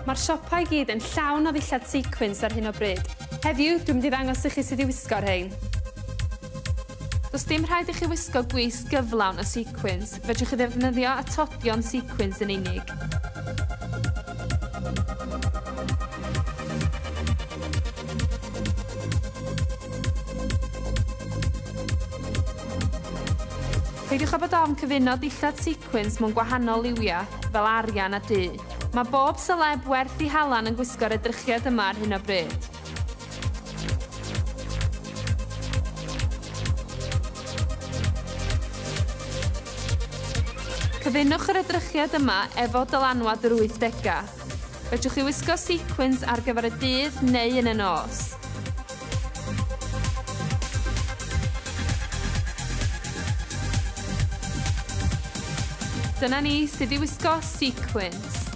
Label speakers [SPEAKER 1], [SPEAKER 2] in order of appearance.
[SPEAKER 1] Mae'r siopau i gyd yn llawn o ddillad sequins ar hyn o bryd. Heddiw, dwi'n mynd i ddangos i chi sut i wisgo'r rhein. Does dim rhaid i chi wisgo gwisg gyflawn o sequins, fedrwch chi ddefnyddio atodion sequins yn unig. Peidiwch â bod ofn cyfuno dillad sequins mewn gwahanol liwiau, fel arian a du. Mae bob seleb werth ei halan yn gwisgo'r edrychiad yma ar hyn o bryd. Cyfunwch yr edrychiad yma efo dylanwad yr 80au. Fedrwch chi wisgo sequins ar gyfer y dydd neu yn y nos. Dyna ni, sut i wisgo sequins.